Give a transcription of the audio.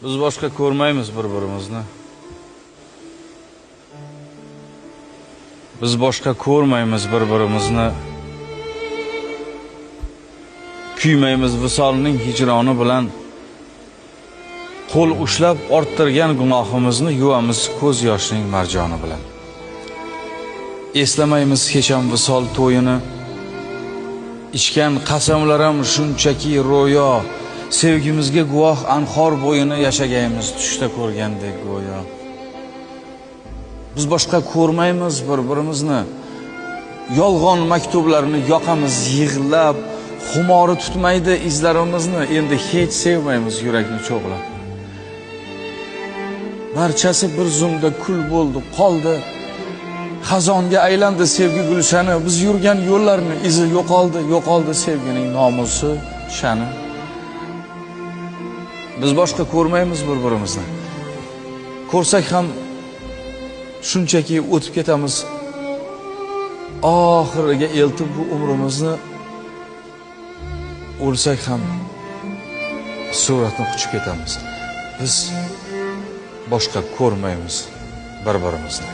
Biz boshqa ko'rmaymiz bir-birimizni. Biz boshqa ko'rmaymiz bir-birimizni. Kuymaymiz visolning hijroni bilan. Qo'l ushlab orttirgan gunohimizni yuvamiz ko'z yoshining marjoni bilan. Eslamaymiz hech ham visol to'yini. Ichgan qasamlarim shunchaki ro'yo. Sevgimizga guvoh anhor bo'yini yashagaymiz tushda ko'rgandek go'yo. Biz boshqa ko'rmaymiz bir-birimizni. Yolg'on maktublarni yoqamiz yig'lab, xumori tutmaydi izlarimizni, endi hech sevmaymiz yurakni cho'g'lab. Barchasi bir zumda kul bo'ldi, qoldi. Xazonga aylandi sevgi gulshani, biz yurgan yo'llarni izi yo'qoldi, yo'qoldi sevgining nomusi, sha'ni. Biz boshqa ko'rmaymiz bir-birimizni. Ko'rsak ham shunchaki o'tib ketamiz. Oxiriga eltib bu umrimizni, o'lsak ham suratni quchib ketamiz. Biz boshqa ko'rmaymiz bir-birimizni.